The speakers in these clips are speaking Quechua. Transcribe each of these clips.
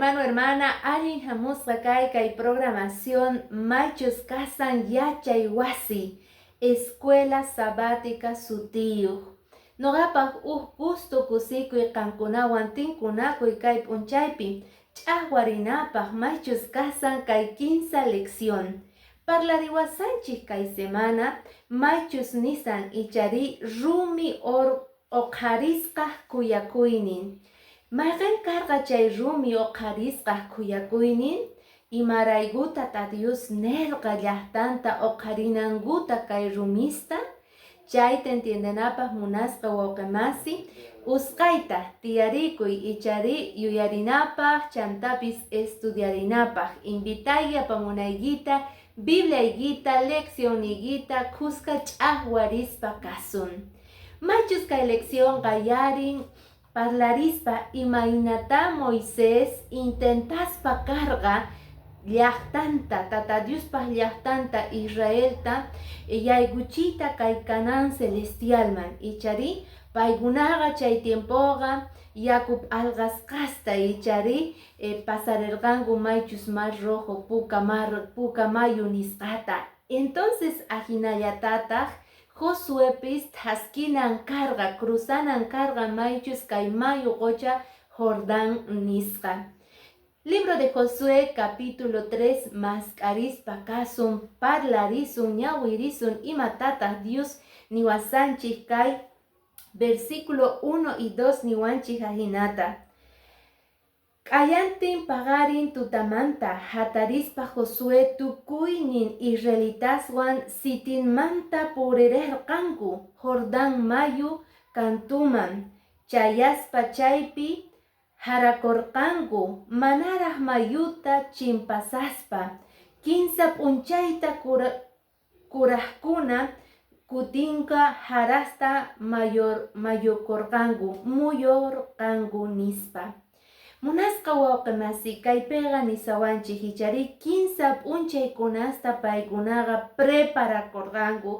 Hermano, hermana, allin hamusqa kay kay programación maychus kasan yachay wasi, Escuela Sabática sutiyuq. Noqapaq uj gusto kusikuy qankunawan tinkunakuy kay p'unchaypi, ch'aqwarinapaq maychus kasan kay kinsa lección. Parlariwasanchik kay semana maychus nisan ichari rumi or oqharisqaq khuyakuynin. Mayqin karqa chay rumi oqharisqaq khuyakuynin? Imarayku Tata Dios nerqa llaqtanta oqharinankuta kay rumista? Chayta entiendenapaq munasqa wawqimasi, usqayta tiyarikuy ichari yuyarinapaq chantapis estudiarinapaq. Invitayki apamunaykita, Bibliaykita, leccionniykita khuska ch'aqwarispa kasun. Maychus kay lección qallarin parlarispa imaynatá Moisés intentaspa karqa llaqtanta, Tata Diospaq llaqtanta Israelta yaykuchiyta kay Canaán celestialman, ichari paykunaqa chay tiempoqa yaku p'alqasqasta ichari pasarerqanku maychus Mar Rojo, Puka Mar, Puka Mayu nisqata. Entonces ajinallatataq Josuepis thaskinan karqa, cruzanan karqa maychus kay mayu qocha Jordán nisqa. Libro de Josué capítulo 3 mask'arispa kasun, parlarisun, ñawirisun imatataq Dios niwasanchik kay versículo 1 y 2 niwanchik ajinata. Q'ayantin paqarin tutamanta hatarispa Josué tukuynin israelitaswan Sitinmanta purirerqanku Jordán mayu kantuman, chayaspa chaypi jarakorqanku manaraq mayuta chimpasaspa. Kinsa p'unchayta kuraqkuna kutinqa jarasta mayukorqanku, muyurqanku nispa. Munasqa wawqimasi, kaypiqa nisawanchik ichari kinsa p'unchaykunasta paykunaqa preparakurqanku,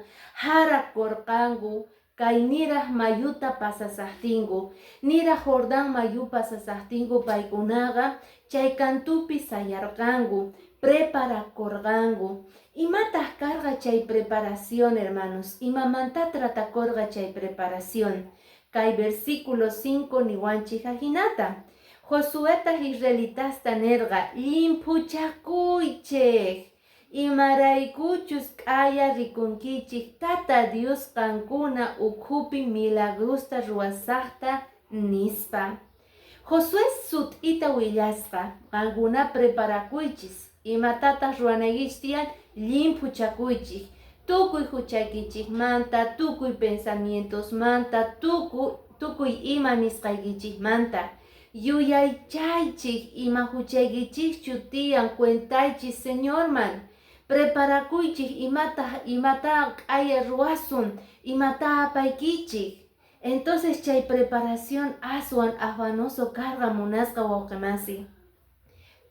jarakurqanku, kay niraq mayuta pasasaqtinku, niraq Jordán mayu pasasaqtinku paykunaqa chay kantupi sayarqanku, preparakurqanku. Imataq karqa chay preparación, hermanos? Imamanta tratakurqa chay preparación? Kay versículo 5 niwanchik ajinata. Josuetaq israelitasta nerqa: llimphuchakuychik, imaraykuchus q'aya rikunkichik Tata Dios qankuna ukhupi milagrosta ruwasaqta nispa. Josué sut'ita willasqa: qankuna preparakuychis, imatataq ruwanaykichis tiyan? Llimphuchakuychik, tukuy huchaykichikmanta, tukuy pensamientosmanta, tukuy ima nisqaykichikmanta. Yuyaychaychik ima huchaykichikchu tiyan cuentaychis Señorman. Preparakuychik imata imata q'aya ruwasun, imata apaykichik. Entonces chay preparación aswan afanoso karqa, munasqa wawqimasi.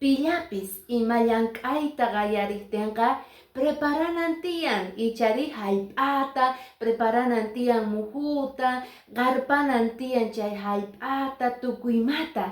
Pillapis ima llank'ayta qallariptinqa preparanan tiyan ichari hallp'ata, preparanan tiyan muhuta, qarpanan tiyan chay hallp'ata, tukuymata.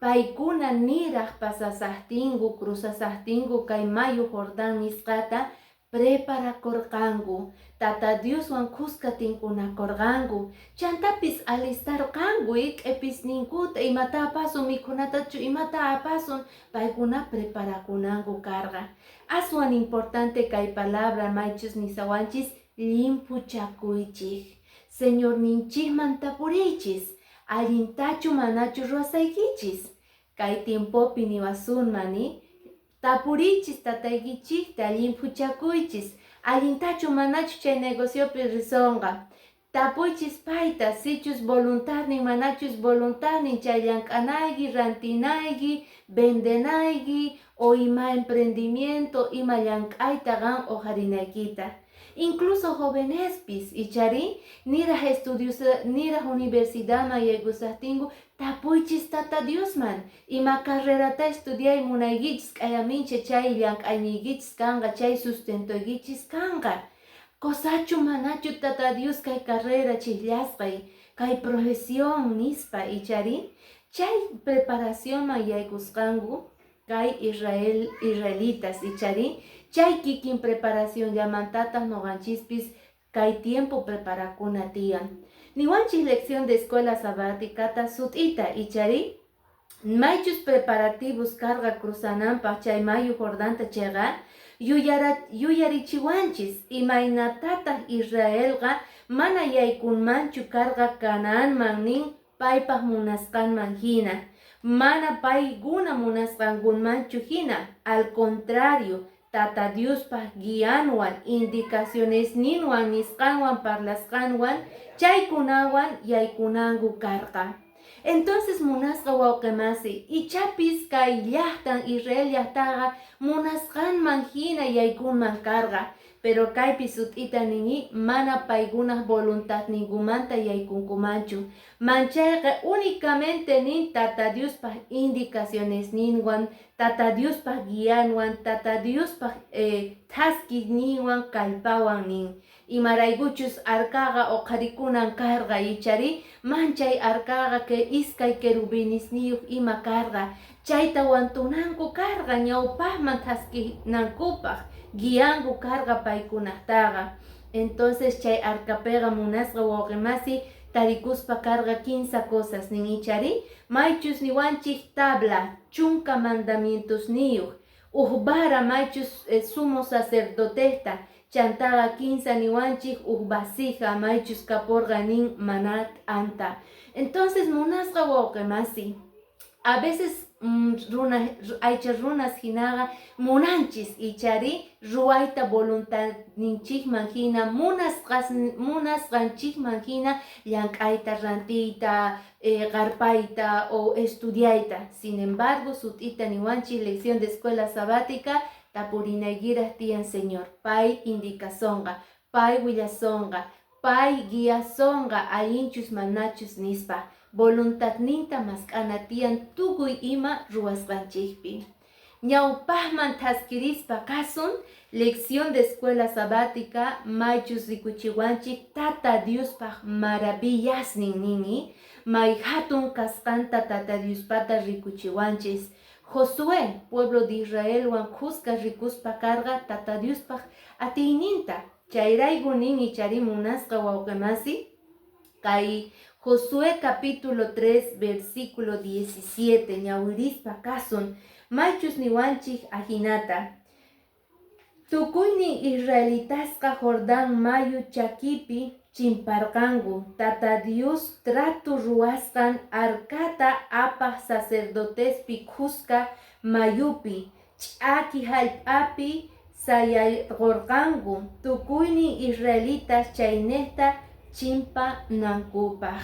Paykuna niraq pasasaqtinku, cruzasaqtinku kay mayu Jordán nisqata preparakurqanku, Tata Dioswan khuska tinkunakurqanku, chantapis alistarqanku q'episninkuta, imata apasun, mikhunatachu imata apasun, paykuna preparakunanku karqa. Aswan importante kay palabra maychus nisawanchis llimphuchakuychik. Señorninchikman tapuriychis, allintachu manachu ruwasaykichis. Kay tiempopi niwasunman tapuriychis tataykichikta, llimphuchakuychis, allintachu manachu chay negociopi risonqa. Tapuychis payta, sichus voluntadnin manachus voluntadnin chay llank'anayki, rantinayki, vendenayki o ima emprendimiento, ima llank'ayta qan uqharinaykita. Incluso jovenespis ichari niraq estudios, niraq universidadman yaykusaqtinku tapuychis Tata Diosman ima carrerata estudiay munaykichis, q'ayamincha chay llank'ayniykichis kanqa, chay sustentoykichis kanqa. Qosachu manachu Tata Dios kay carrera chiqllasqay, kay profesión nispa ichari. Chay preparacionman yaykusqanku kay Israel israelitas, ichari? Chay kikin preparacionllamantataq noqanchispis kay tiempo preparakuna tiyan. Niwanchis lección de escuela sabáticata sut'ita, ichari? Maychus preparativos karqa cruzananpaq chay mayu Jordanta chayqa, yuyarichiwanchis imaynatataq Israelqa mana yaykunmanchu karqa Canaanman nin paypaq munasqanman hina, mana paykuna munasqankumanchu hina, al contrario, Tata Diospaq guianwan, indicacionesninwan, nisqanwan, parlasqanwan, chaykunawan yaykunanku karqa. Entonces munasqa wawqimasi, ichapis kay llaqtan Israel llaqtaqa munasqanman hina yaykunman karqa, pero kaypi sut'ita nini mana paykunaq voluntadninkumanta yaykunkumanchu, manchayqa únicamente nin Tata Diospaq indicacionesninwan, Tata Diospaq guianwan, Tata Diospaq thaskiyninwan, kallpawan nin. Imaraykuchus arcaqa uqharikunan karqa, ichari? Manchay arcaqa kay iskay querubinisniyuq ima karqa, chayta wantunanku karqa ñawpaqman thaskinankupaq, guianku karqa paykunaqtaqa. Entonces chay arcapiqa munasqa wawqimasi tarikuspa karqa kinsa cosas nin, ichari? Maychus niwanchik tabla 10 mandamientosniyuq, uj vara maychus sumo sacerdotesta, chantaqa kinsa niwanchik uj vasija maychus kapurqa nin maná t'anta. Entonces munasqa wawqimasi, a veces runa aycha runas hinaqa munanchis, ichari, ruwayta voluntadninchikman hina, munasqanchikman hina llank'ayta, rantiyta, qarpayta o estudiayta. Sin embargo, sut'ita niwanchik lección de escuela sabática, tapurinaykiraq tiyan Señor, pay indicasonqa, pay willasonqa, pay guiasonqa allinchus manachus nispa. Voluntadninta mask'ana tiyan tukuy ima ruwasqanchikpi. Ñawpaqman thaskirispa kasun lección de escuela sabática maychus rikuchiwanchik Tata Diospaq maravillasnin nini, may hatun kasqanta Tata Diospata rikuchiwanchis. Josué, pueblo de Israelwan khuska rikuspa karqa Tata Diospaq atiyninta. Chayrayku nin, ichari, munasqa wawqimasi, kay Josué capítulo 3 versículo 17 ñawirispa kasun, maychus niwanchik ajinata: Tukuynin israelitasqa Jordán mayu chakipi chimparqanku, Tata Dios trato ruwasqan arcata apaq sacerdotespi khuska mayupi, ch'aki jallp'api sayayqorqanku, tukuynin israelitas chaynejta chimpanankupaq.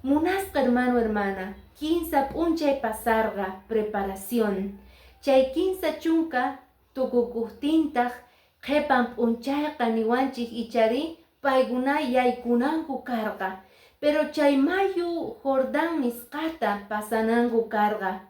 Munasqa hermano, hermana, kinsa p'unchay pasarqa preparación. Chay 30 tukukuqtintaq qhipan p'unchayqa niwanchik, ichari, paykuna yaykunanku karqa, pero chay mayu Jordán nisqata pasananku karqa.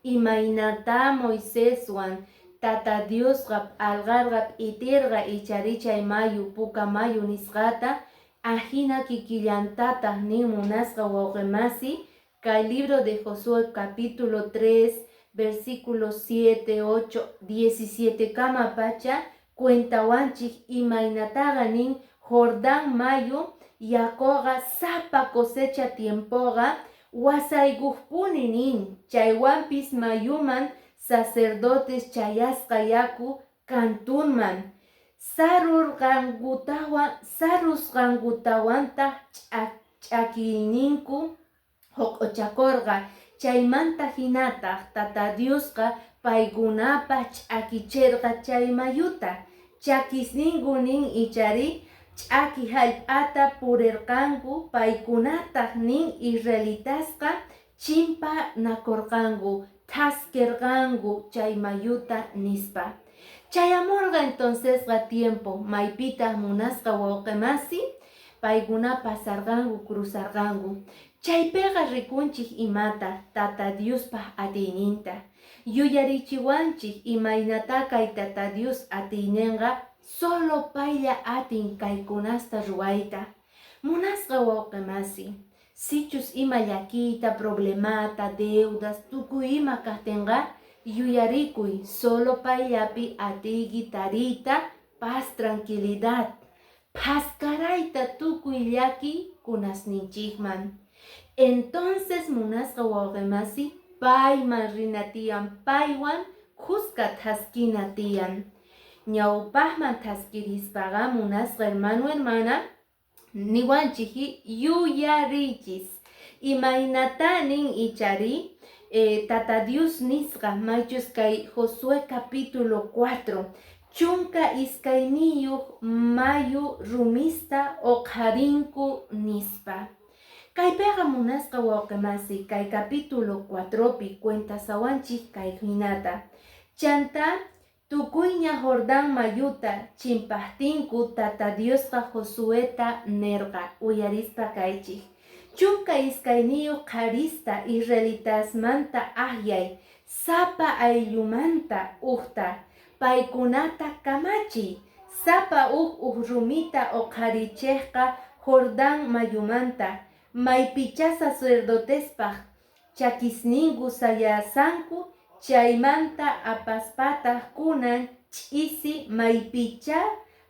Imaynata Moiseswan Tata Diosqa p'alqarqa, p'itirqa, ichari, chay mayu Puka Mayu nisqata, ajina kikillantataq nin munasqa wawqimasi kay libro de Josué capítulo 3 versículo 7, 8, 17 kama pacha cuentawanchik imaynataqa nin Jordán mayu yakuqa sapa cosecha tiempoqa wasaykuqpuni nin, chaywanpis mayuman sacerdotes chayasqa yaku kantunman sarusqankutawantaq ch'akiyninku huq'uchakurqa. Chaymanta hinataq Tata Diosqa paykunapaq ch'akichirqa chay mayuta, chakisninku nin, ichari, ch'aki hallp'ata purirqanku, paykunataq nin israelitasqa chimpanakurqanku, thaskirqanku chay mayuta nispa. Chayamurqa entoncesqa tiempo maypitaq munasqa wawqimasi paykuna pasarqanku, cruzarqanku. Chaypiqa rikunchik imata Tata Diospaq atiyninta, yuyarichiwanchik imaynata kay Tata Dios atiyninqa, solo paylla atin kaykunasta ruwayta. Munasqa wawqimasi, Sichus ima llakiyta, problemata, deudas, tukuy ima kaqtinqa, yuyarikuy solo payllapi atiyki tariyta paz, tranquilidad, phaskarayta tukuy llaki kunasninchikman. Entonces munasqa wawqimasi, payman rina tiyan, paywan khuska thaskina tiyan. Ñawpaqman thaskirispaqa, munasqa hermano, hermana, niwanchik yuyariychis imaynata nin ichari Tata Dios nisqa maychus kay Josué capítulo 4 12 mayu rumista uqharinku nispa. Kaypiqa munasqa wawqimasi kay capítulo 4pi cuentasawanchik kay hinata. Chanta tukuyña Jordán mayuta chimpaqtinku Tata Diosqa Josueta nerqa uyarispa kaychik. 12 qharista israelitasmanta aqllay sapa ayllumanta ujta paykunata kamachiy sapa uj uj rumita uqharichejqa Jordán mayumanta maypichá sacerdotespaj chakisninku sayasanku chaymanta apaspataq kunan ch'isi maypichá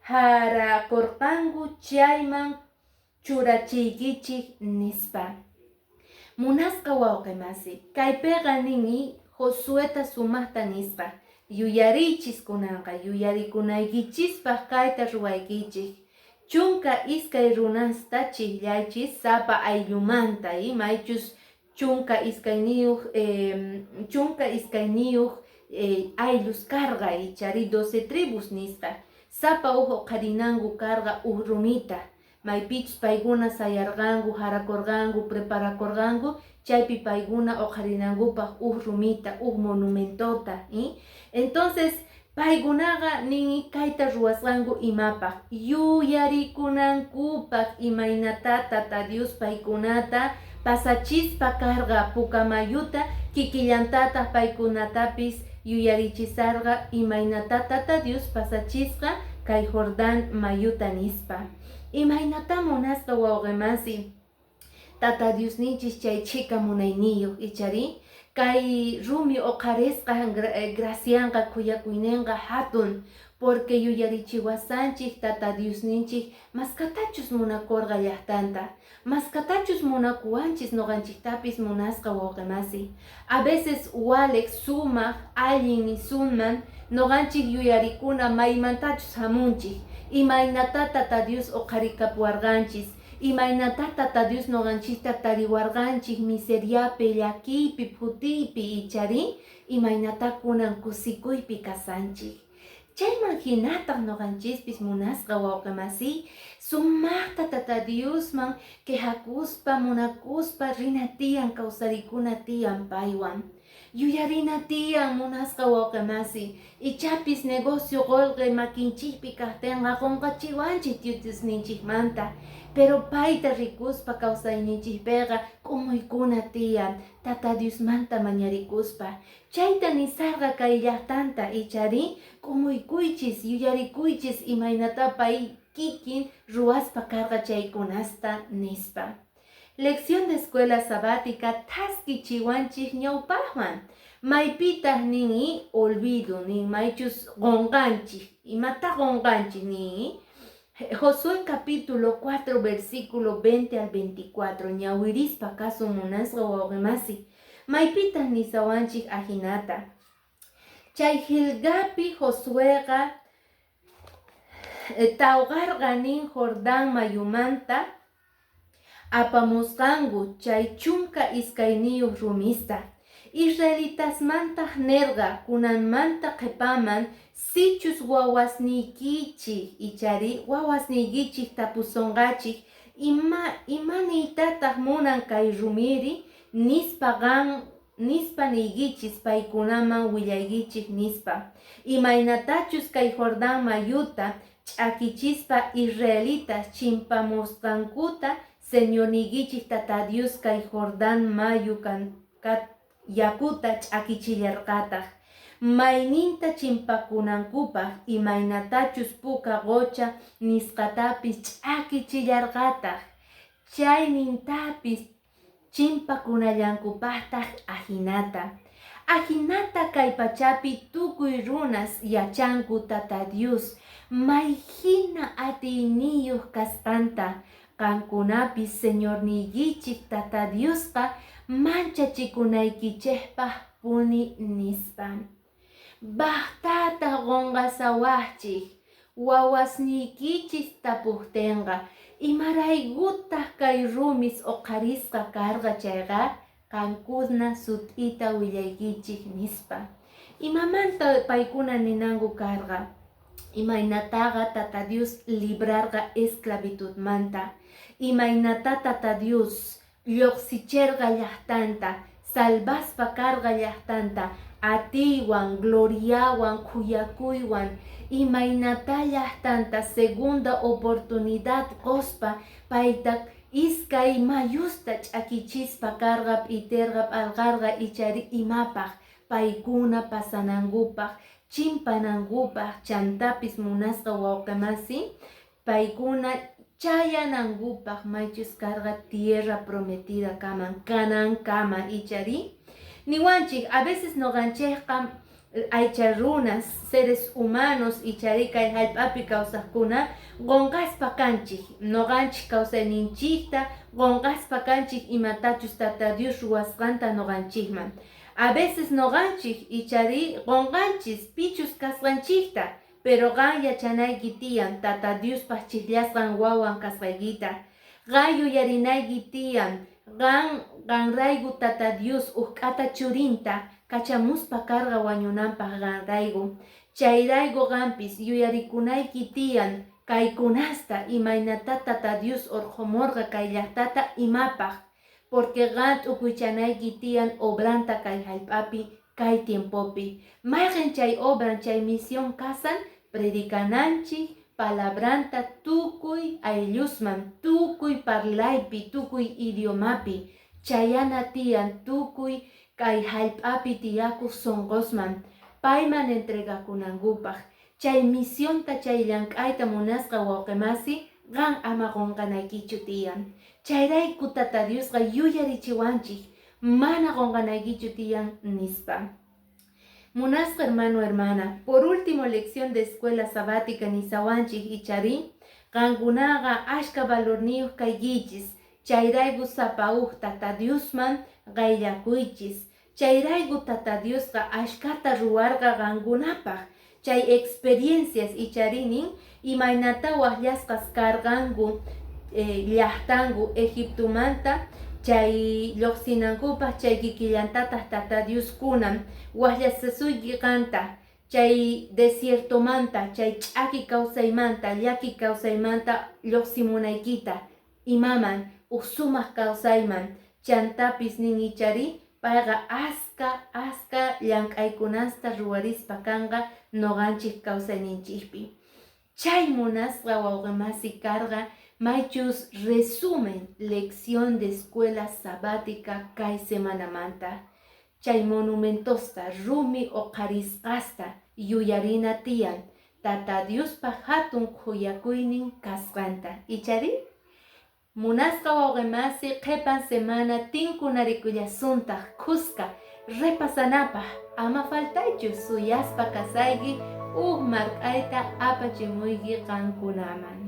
jarakorqanku chayman churachiykichik nispa. Munasqa wawqimasi, kaypiqa nini Josueta sumaqta nisqa, yuyariychis kunanqa, yuyarikunaykichispaq kayta ruwaykichik. 12 runasta chiqllaychis sapa ayllumanta, maychus 12 ayllus karqa ichari 12 tribus nisqa. Sapa uj uqharinanku karqa uj rumita. Maypichus paykuna sayarqanku, jarakurqanku, preparakurqanku, chaypi paykuna uqharinankupaq uj rumita, uj monumentota. Entonces, paykunaqa nin kayta ruwasqanku imapaq, yuyarikunankupaq imaynata Tata Dios paykunata pasachispa karqa Pukamayuta, kikillantataq paykunatapis yuyarichisarqa imaynata Tata Dios pasachisqa kay Jordán mayuta nispa. Imaynata munasqa wawqimasi Tata Diosninchis chay chhika munayniyuq ichari kay rumi uqharisqa gracianqa khuyakuyninqa hatun porque yuyarichiwasanchik Tata Diosninchik maskatachus munakurqa llaqtanta, maskatachus munakuwanchis ñuqanchiktapis munasqa wawqimasi. A veces waliq sumaq allin nisunman ñuqanchik yuyarikuna maymantachus hamunchik, imaynata Tata Dios uqharikapuwarqanchis, imaynata Tata Dios ñuqanchikta tariwarqanchik miseriapi, llakiypi, phutiypi ichari, imaynata kunan kusikuypi kasanchik. Chayman hinataq ñuqanchispis munasqa wawqimasi, sumaqta Tata Diosman quejakuspa, munakuspa rina tiyan, kawsarikuna tiyan paywan. Yuyarina tiyan munasqa wawqimasi, ichapis negocio qullqi makinchikpi kaqtinqa qunqachiwanchik Diosninchikmanta, pero payta rikuspa kawsayninchikpiqa k'umuykuna tiyan Tata Diosmanta mañarikuspa. Chayta nisarqa kay llaqtanta ichari k'umuykuychis, yuyarikuychis imaynata pay kikin ruwaspa karqa chaykunasta nispa. Lección de escuela sabática thaskichiwanchik ñawpaqman. Maypitaq nin olvido nin maychus qunqanchik, imata qunqanchik nin. Josué capítulo 4 versículo 20 al 24 ñawirispa kasun munasqa wawqimasi. Maypitaq nisawanchik ajinata. Chay Gilgalpi Josueqa tawqarqa nin Jordán mayumanta apamusqanku chay 12 rumista. Israelitasmantaq nerqa kunanmanta qhipaman sichus wawasniykichik ichari wawasniykichik tapusonqachik ima niytataq munan kay rumiri nispa qan nispa niykichis paykunaman willaykichik nispa. Imaynatachus kay Jordán mayuta ch'akichispa israelitas chimpamusqankuta Señorniykichik Tata Dios kay Jordán mayu yakuta ch'akichillarqataq. Mayninta chimpakunankupaq imaynatachus puka qucha nisqatapis ch'akichillarqataq. Chaynintapis Chimpakunallankupajtaj ajinata. Ajinata kay pachapi tukuy runas yachanku Tata Dios may jina atiyniyoj kasqanta. Qankunapis Señorniykichej Tata Diosqa manchachikunaykichejpajpuni, nispa. Bajtata qonqasawajchej wawasniykichis tapojtenqa, imaraykutaj kay rumis oqharisqa karqa chayqa, qankuna sut'ita willaykichej, nispa. Imamanta paykuna ninanku karqa? Imaynataqa Tata Dios librarqa esclavitudmanta, imaynata Tata Dios lloqsicherqa llaqtanta, salvaspa karqa llaqtanta, atiywan, gloriawan, khuyakuywan, imaynata llaqtanta segunda oportunidad qospa payta iskay mayusta ch'akichispa karqa, p'iterqa, p'alqarqa ichari imapaq paykuna pasanankupaq, chimpanankupaq, chantapis munasqa wawqimasi paykuna chayanankupaq maychus karqa tierra prometida kaman, Canankama ichari. Niwanchik a veces noqanchikqa aycha runas, seres humanos ichari kay hallp'api kawsaqkuna qonqaspa kanchik, noqanchik kawsayninchikta qonqaspa kanchik imatachus Tata Dios ruwasqanta noqanchikman. A veces noqanchik ichari qonqanchis pichus kasqanchikta, pero qan yachanayki tiyan Tata Diospaq chiqllasqan wawan kasqaykita. Qan yuyarinayki tiyan qan qanrayku Tata Dios uqk'ata churinta kachamuspa karqa wañunanpaq qanrayku. Chayrayku qampis yuyarikunayki tiyan kaykunasta imaynata Tata Dios urqhumurqa kay llaqtata imapaq, porque qan t'ukuychanayki tiyan obranta kay hallp'api kay tiempopi. Mayqin chay obran, chay misión kasan? Predicananchik palabranta tukuy ayllusman, tukuy parlaypi, tukuy idiomapi, chayana tiyan tukuy kay hallp'api tiyakuq sunqusman, payman entregakunankupaq. Chay misionta, chay llank'ayta munasqa wawqimasi qan ama qunqanaykichu tiyan. Chayrayku Tata Diosqa yuyarichiwanchik mana qunqanaykichu tiyan nispa. Munasqa hermano, hermana, por último lección de escuela sabática nisawanchik ichari, qankunaqa ashka valorniyuq kaykichis, chayrayku sapa uj Tata Diosman qayllakuychis. Chayrayku Tata Diosqa ashkata ruwarqa qankunapaq. Chay experiencias ichari nin imaynata waqllasqas karqanku llaqtanku Egiptomanta chay lluqsinankupaq, chay kikillantataq Tata Dios kunan waqllasasuyki qanta chay desiertomanta, chay ch'aki kawsaymanta, llaki kawsaymanta lluqsimunaykita imaman uj sumaq kawsayman. Chantapis nin ichari payqa aska aska llank'aykunasta ruwarispa kanqa noqanchik kawsayninchikpi. Chay munasqa wawqimasi karqa maychus resumen lección de escuela sabática kay semanamanta. Chay monumentosta, rumi uqharisqasta yuyarina tiyan Tata Diospa hatun khuyakuynin kasqanta. Ichari? Munasqa wawqimasi, qhipan semana tinkunarikullasuntaq khuska repasanapaq, ama faltaychu, suyaspa kasayki uj mark'ayta apachimuyki qankunaman.